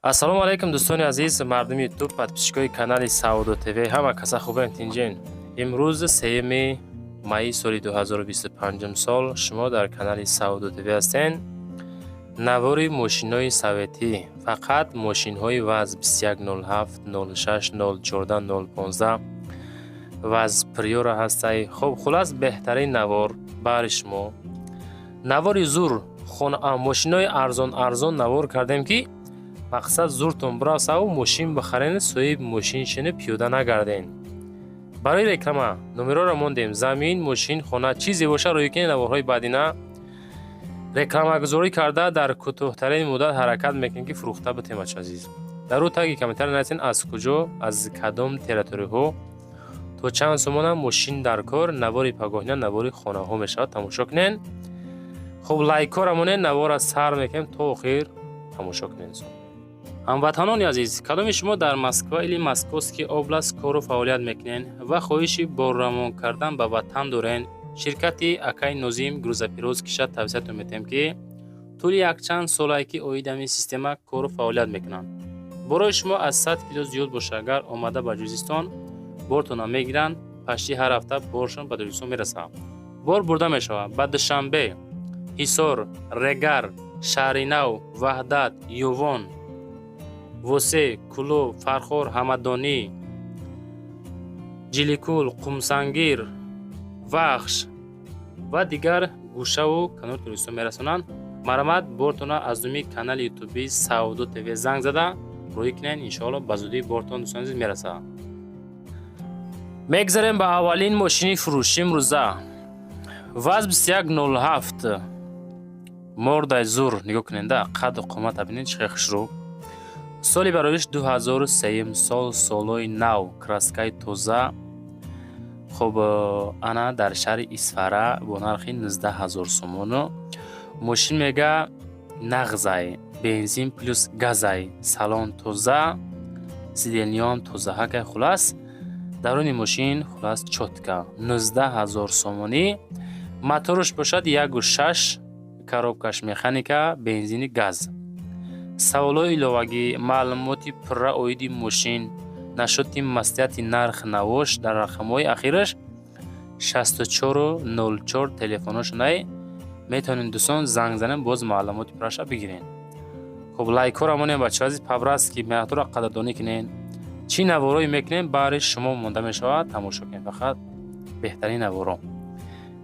Ассалому алайкум, дӯстони азиз, мардуми Ютуб, подписчикои канали Савдо ТВ. Ҳама каса хубем, тинҷен? Имрӯз 3 майи соли 2025 сол, шумо дар канали Савдо ТВ ҳастен. Навори мошинҳои советӣ, фақат мошинҳои ВАЗ 2107, 06, 014, 015, ВАЗ Приора ҳастай. Хуб, хулас, беҳтарин навор баҳри шумо, навори зур, мошинҳои арзон арзон навор кардем, ки мақсад зуртон бирасаву мошин бихарен, соҳиби мошин шини, пиёда нагарден. Барои реклама номерҳоро мондем. Замин, мошин, хона, чизе боша, рӯй кунед. Наворҳои баъдина рекламагузорӣ карда, дар кӯтоҳтарин муддат ҳаракат мекунем, ки фурӯхта битем. Бача азиз, дар рӯ таги комментария нависен, аз куҷо, аз кадом территорияҳо, то чанд сомона мошин дар кор. Навори пагоҳина навори хонаҳо мешавад, тамошо кунен. Хуб, лайкҳоро монед, навора сар мекунем, то охир тамошо кунед. Ҳамватанони азиз, кадоми шумо дар Москва или Московский область кору фаъолият мекунед ва хоҳиши борравон кардан ба ватан дорен, ширкати акаи Нозим грузоперевозкиша тавсиятон метиҳем, ки тӯли якчанд солае ки оид ҳамин система кору фаъолият мекунанд. Борои шумо аз 100 кило зиёд боша, агар омада ба Ҷузистон бортона мегиранд. Пашти ҳар ҳафта боршон ба Тоҷикистон мерасад. Бор бурда мешавад ба Душанбе, Ҳисор, Регар, Шаҳринав, Ваҳдат, Ювон, Восе, Кӯлоб, Фархор, Ҳамадонӣ, Ҷиликул, Қумсангир, Вахш ва дигар гӯшаву канори Тоҷикистон мерасонанд. Марҳамат, бортона аз номи канали ютуби Савдо ТВ занг зада рӯй кунед. Иншоалло, ба зудӣ бортон, дӯстони азиз, мерасад. Мегзарем ба аввалин мошини фурӯши имрӯза. ВАЗ 2107, мордай зур, нигоҳ кунед, қадду қомата бинед, чӣ хел хушрӯ. Соли бароиш 2003 сол, солҳои нав, краскаи тоза. Хуб, ана дар шаҳри Исфара бо нархи 19 ҳазор сомону. Мошин мега нағзай, бензин плюс газай, салон тоза, сиденьяам тоза ҳакай. Хулас, даруни мошин, хулас, чётко. 19 ҳазор сомонӣ. Мотораш бошад 1,6, коробкаш механика, бензини газ. Саволҳои иловагӣ, маълумоти пурра оиди мошин, нашоти маслиҳати нарх навош дар рақамҳои ахираш 6404 телефоношонай. Метавонед, дӯстон, занг занед, боз маълумоти пурраша бигиред. Хуб, лайкҳоро монем, бачаҳо азиз, по-братски меҳнатҳоро қадрдонӣ кунед. Чӣ наворое мекунем, баҳри шумо монда мешавад, тамошо кунед фақат беҳтарин наворо.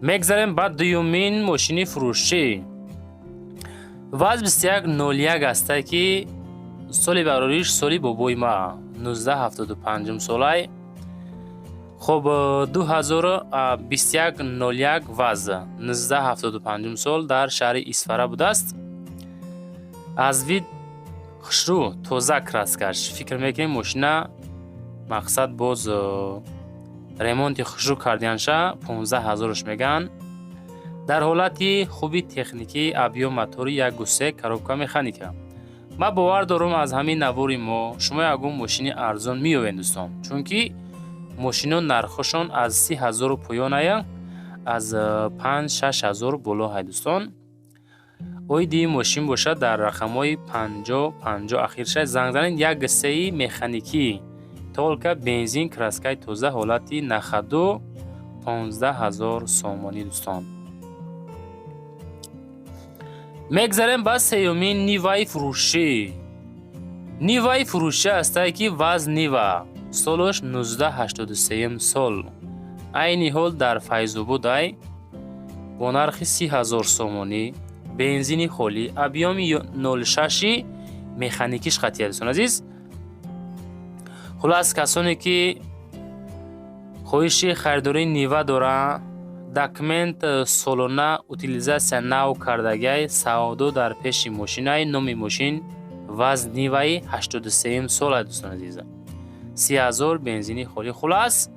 Мегзарем ба дуюмин мошини фурӯшӣ. ВАЗ 2101 ҳастае, ки соли барориш соли бобои ма, 1975 солай. Хуб, 2021 01 ВАЗ, 1975 сол, дар шаҳри Исфара будааст. Аз вид хушрӯ, тоза краскаш. Фикр мекунем, мошина, мақсад, боз ремонти хушрӯ кардианша. 15 ҳазораш мегӯянд. Дар ҳолати хуби техникӣ, объём мотори 1,3, коробка механика. Ман бовар дорам, аз ҳамин навори мо шумо ягон мошини арзон меёбед, дӯстон, чунки мошино нархҳошон аз 30 ҳазору поёная, аз 5-6 ҳазор боло ҳай, дӯстон. Оиди ин мошин бошад, дар рақамҳои 50 50 ахирша занг занед. 1,3-и механикӣ, только бензин, краскаи тоза, ҳолати на ходу, 15 ҳазор сомонӣ, дӯстон. Мегзарем ба сеюмин Ниваи фурӯшӣ. Ниваи фурӯшӣ ҳастае, ки ВАЗ Нива, солаш 1983 сол, айни ҳол дар Файзободай, бо нархи 30 ҳазор сомонӣ, бензини холӣ, объёми 06, механикиш қатъия. Дӯстон азиз, хулас, касоне ки хоҳиши харидории Нива доранд, документ солона, утилизация нав кардагиай, савдо дар пеши мошинай. Номи мошин ВАЗ Ниваи 83 сола, дӯстон азиза, 30 ҳазор, бензини холӣ. Хулас,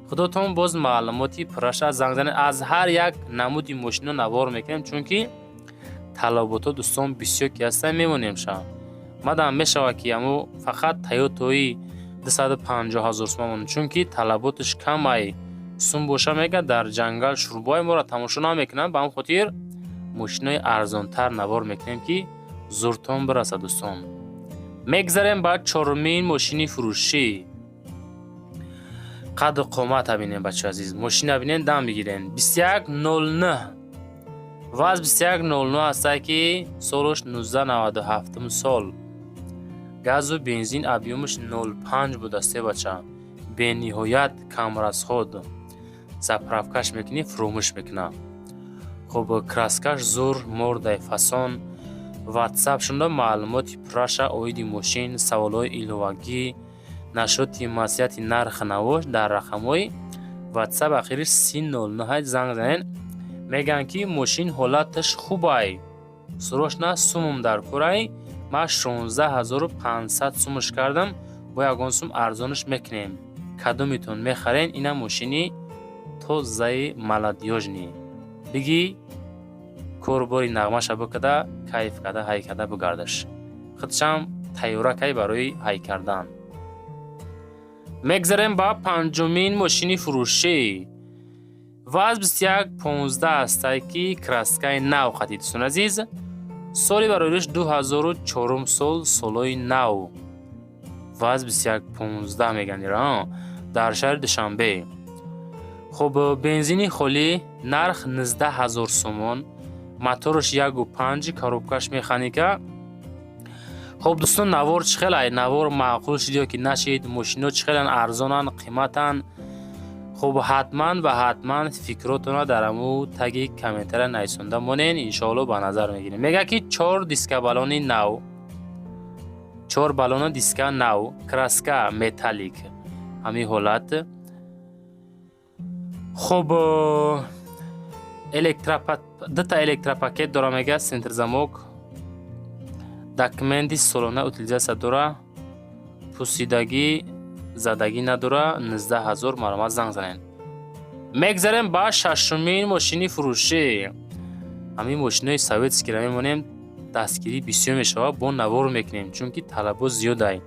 худотон боз маълумоти пурраша занг занед. Аз ҳар як намуди мошино навор мекунем, чунки талаботҳо, дӯстон, бисёр ки ҳастанд, мемонем ша. Мадам мешавад, ки амо фақат Тойотои 250 ҳазор сомон, чунки талаботаш камай. Сум боша, мега, дар ҷангал шурбои моро тамошо намекунанд. Ба ҳамн хотир мошинои арзонтар навор мекунем, ки зуртон бирасад, дӯстон. Мегзарем ба чорумин мошини фурӯшӣ. Қадду қомата бинем, бачаҳо азиз, мошина бинен, дам бигирен. 2109, ВАЗ 2109 ҳастае, ки солаш 1997 сол, газу бензин, объём аш 05 будааст. Бача, бениҳоят камрасход, заправка ш мекунӣ, фурӯмӯш мекуна. Хуб, краска ш зур, мордай фасон. Ватсапшонда маълумоти пурраша оиди мошин, саволҳои иловагӣ, нашоти маслиҳати нархи навош дар рақамҳои ватсап ахириш 3009 занг занед. Мегӯянд, ки мошин ҳолаташ хубай, срочно сумум дар корай. Ман 16 500 сумаш кардам, бо ягон сум арзонаш мекунем. Кадомитон мехарен? Ина мошини тозаи молодёжный, биги корбори нағмаша бикада, кайф када, ҳай када бигардаш. Худшам тайёракай барои ҳай кардан. Мегзарем ба панҷумин мошини фурӯшӣ. ВАЗ 2115 ҳастае, ки краска и нав хати. Дӯстони азиз, соли бароиш 2004 сол, солҳои нав. ВАЗ 2115 мегӯянд, дар шаҳри Душанбе. Хуб, бензини холӣ, нарх 19 ҳазор сомон, мотораш 1,5, коробка ш механика. Хуб, дӯстон, навор чӣ хелай? Навор маъқул шуд ё ки нашид? Мошино чӣ хелан, арзонанд, қиматанд? Хуб, ҳатман ва ҳатман фикротонро дар аму таги комментария нависонда монен, иншоалло ба назар мегирем. Мегӯяд, ки чор диска баллони нав, чор баллону диска нав, краска металлик, ҳамин ҳолат. Хуб, дута электропакет дора, мегӯяд, центрзамок, документи солона утилизация дора, пусидагӣ, задагӣ надора. 19 ҳазор, маромад, занг занед. Мегзарем ба шашумин мошини фурӯшӣ. Ҳамин мошинои советский ро мемонем, дастгирӣ бисёр мешавад, бо навор мекунем, чунки талабот зиёдай.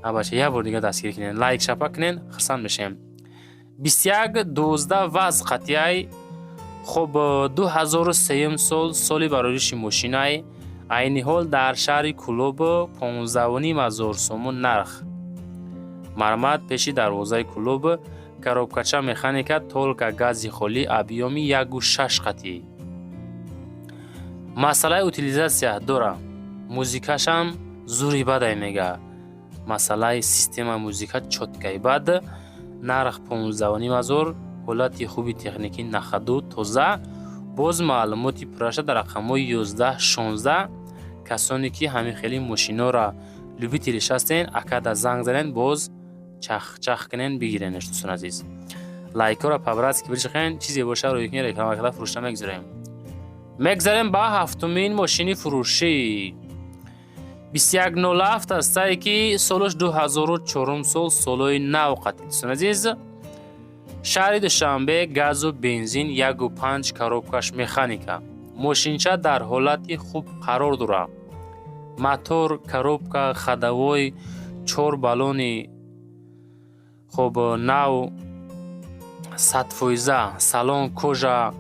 Бача, як бор дига дастгирӣ кунем, лайк шапа кунен, хурсанд мешавем. 2112 ВАЗ қатъияй. Хуб, 2003 сол, соли барориши мошинай, айни ҳол дар шаҳри Кӯлоб, 15 ҳазор сомон нарх, мармат, пеши дарвозаи Кӯлоб, коробка ча механика, только гази холӣ, объём и 1,6 қатъӣ. Масъалаи утилизация дора, музикашам зури бадай, мега, масъалаи система музика чёткий ай бад. Нарх 15 ҳазор, ҳолати хуби техникӣ, на ходу, тоза. Боз маълумоти пурраша дар рақамҳои 11 16. Касоне ки ҳамин хели мошинора любители ш ҳастен, акада занг занед, боз чахчах кунен, бигиренеш. Дӯстон азиз, лайкҳоро по-братски бишихен, чизе боша, рӯи кунед, реклама карда фурӯшта мегузорем. Мегзарем ба ҳафтумин мошини фурӯшӣ. 2107 ҳастае, ки солаш 2004 сол, солҳои нав қатъи. Дӯстон азиз, шаҳри Душанбе, газу бензин, 1,5, коробка ш механика. Мошинча дар ҳолати хуб қарор дорад: мотор, коробка, ходовой, чор баллони хуб, нав, 100%, салон кожа.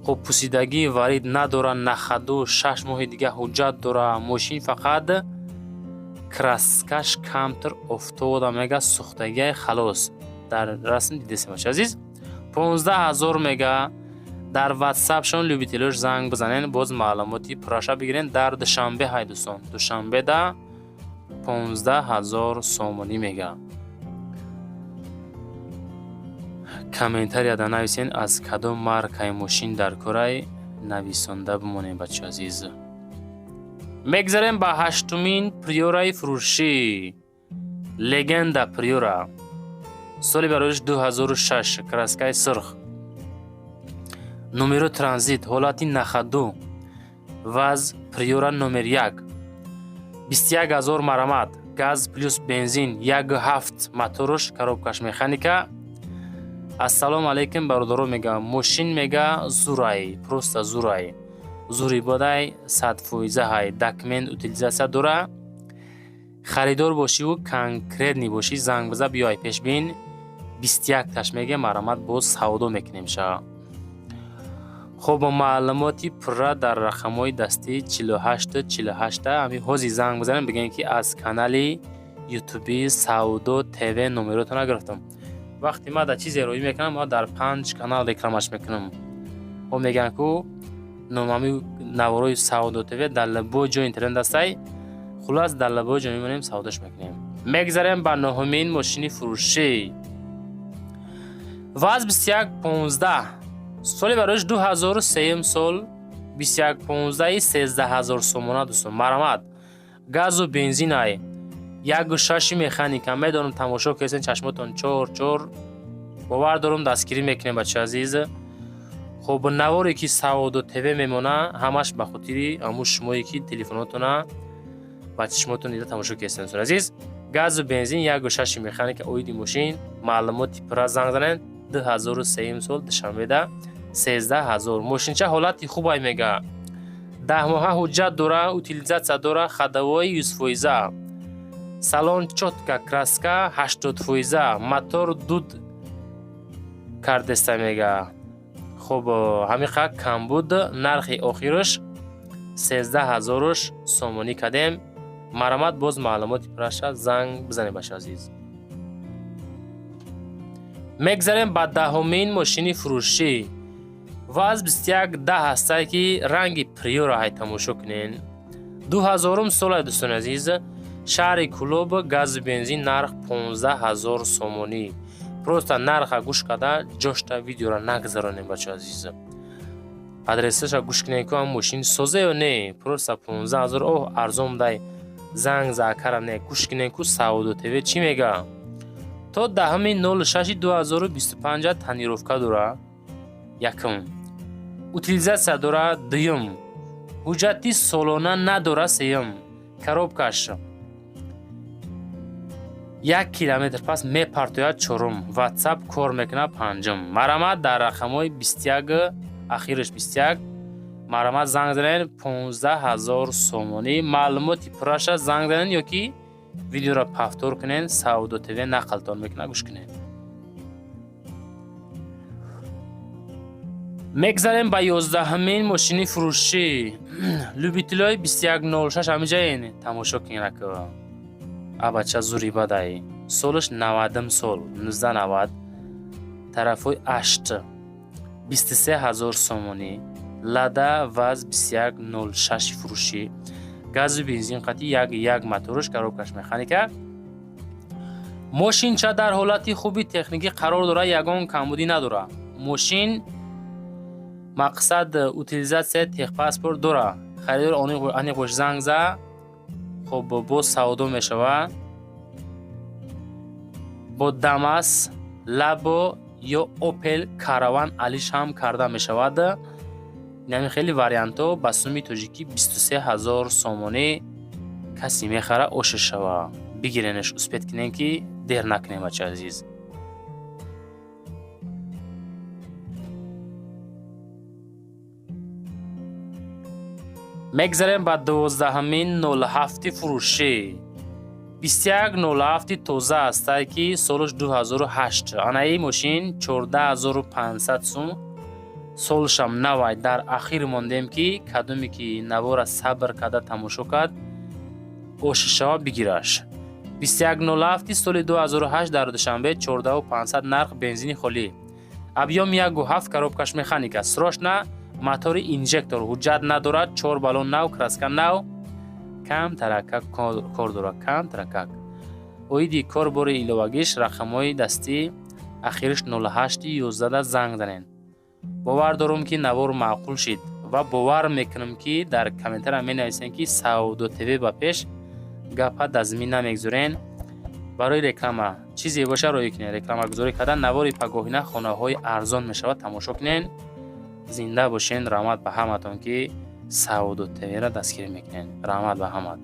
Хуб, пусидагӣ варид надорад, на ходу, 6 моҳи дига ҳуҷҷат дорад. Мошин фақат краска ш камтар офтобода, мега, сӯхтагиай, халос. Дар расм дидесем, бача азиз, 15 ҳазор мега. Дар ватсапшон любитель ош занг бизанен, боз маълумоти пурраша бигирен. Дар Душанбе ҳай, дӯстон, Душанбеда 15 ҳазор сомонӣ мега. Комментарияда нависен, аз кадом маркаи мошин дар корай, нависонда бимонем, бача азиз. Мегзарем ба ҳаштумин Приораи фурӯшӣ. Легенда Приора, соли бароиш 2006, краска и сурх, номеро транзит, ҳолати на ходу. ВАЗ Приора номер як, 21 ҳазор марамат, газ плюс бензин, 1,7 моторуш, коробка ш механика. Ассалому алайкум, бародаро, мега, мошин, мега, зурай, просто зурай, зури бодай, 100% ҳай, документ утилизация дора. Харидор бошиву конкретный бошӣ, занг биза, биёй пешбин. 21 таш меге, марамат, боз савдо мекунем ша. Хуб, маълумоти пурра дар рақамҳои дастӣ 48 48. Ҳамин ҳозир занг бизанем, бигӯем, ки аз канали ютуби Савдо ТВ номеротона гирифтам. Вақте ман дар чизе роӣ мекунам, ман дар 5 канал рекламаш мекунам. О, мегӯянд, ку номами наворои Савдо ТВ дар любой ҷой интернет ҳастай. Хулас, дар любой ҷо мемонем, савдош мекунем. Мегзарем ба нуҳумин мошини фурӯшӣ. ВАЗ 2115, соли бароиш 2003 сол, 2115, 13 000 сомона. Дӯстон, марамат, газу бензинай, 1,6 механика. Медонам, тамошо кесен, чашмотон чор чор. Бовар дорум, дастгирӣ мекунем, бача азиз. Хуб, наворе ки Саводо ТВ мемона, ҳамаш ба хотири ҳамун шумое, ки телефонотона ба чишмотон дида тамошо кесен. Дӯстон азиз, газу бензин, 1,6 механика. Оиди мошин маълумоти пурра занг занед. 2003 сол, Душанбеда, 13 000. Мошинча ҳолати хубай, мега, 10 моҳа ҳуҷҷат дора, утилизация дора, ходовой 100%, салон чётко, краска 80%, мотор дуд кардеста, мега. Хуб, ҳамин қадр камбуд. Нархи охираш 13 ҳазоруш сомонӣ кардем. Марамат, боз маълумоти пурраша занг бизанед, бача азиз. Мегзарем ба даҳумин мошини фурӯшӣ. ВАЗ 2110 ҳастае, ки ранги Приора ҳай, тамошо кунен. 2000-ум солае, дӯстони азиз, шаҳри Кӯлоб, газу бензин, нарх 15 000 сомонӣ. Просто нарха гӯш карда, ҷошта видеора нагзаронем, бача азиз. Адресаша гӯш кунем, ку ҳам мошин созе ё не. Просто 15 000, оҳ, арзон дай, занг заакара не, гӯш кунем, ку Савдо ТВ чӣ мега. То 10.06.2025 тонировка дора, якум, утилизация дора, дуюм, ҳуҷҷати солона надора, сеюм, коробкаш 1 километр пас мепартояд, чорум, Ватсап кор мекунад, панҷум. Марамат, дар рақамҳои 21, ахираш 21, марамат, занг занед. 15 000 сомонӣ. Маълумоти пурраша занг занед ё ки видеоро повтор кунед, Савдо ТВ нақлтон мекунад, гӯш кунед. Мегзарем ба 11-умин мошини фурӯшӣ. Любителои 2106 ҳамиҷаен, тамошо кунед, ака. Абача зури бадай. Солаш 90-ум сол, 1990, тарафҳои ашт, 23 000 сомонӣ. Лада ВАЗ 2106 фурӯшӣ, газу бензин қатӣ, 1,1 моторш, коробкаш механика. Мошинча дар ҳолати хуби техникӣ қарор дорад, ягон камбудӣ надорад. Мошин, мақсад, утилизация, техпаспорт дорад. Харидор аниқ бош, занг за. Хуб, боз савдо мешавад. Бо Дамас, Лабо ё Опел Караван алиш ҳам карда мешавад. Инами хеле вариантҳо. Ба суми тоҷикӣ 23 000 сомонӣ. Касе мехара, оша шава, бигиренеш, успеть кунем, ки дер накунем, бача азиз. Мегзарем ба 12-ҳамин 07 фурӯшӣ. 2107 тоза ҳастае, ки солаш 2008. Анаи мошин 14 500 сум. Солшам навай. Дар ахир мондем, ки кадоме ки навора сабр карда тамошо кард, ошишава, бигираш. 2107 соли 2008, дар Душанбе, 14 500 нарх, бензини холӣ, объём 1,7, коробкаш механика, срочно, мотори инжектор, ҳуҷҷат надорад, чор баллон нав, краска нав, кам таракак кор дорад, кам таракак. Оиди кор бори иловагиш рақамҳои дастӣ ахириш 08 11 занг занед. Бовар дорум, ки навор маъқул шид, ва бовар мекунам, ки дар комментария менависем, ки Савдо ТВ ба пеш, гапа дар замин намегузорен. Барои реклама чизе боша, роӣ кунед. Рекламагузорӣ кардан. Навори пагоҳина хонаҳои арзон мешавад, тамошо кунед. Зинда бошен. Раҳмат ба ҳаматон, ки Савдо ТВро дастгирӣ мекунед. Раҳмат ба ҳамат.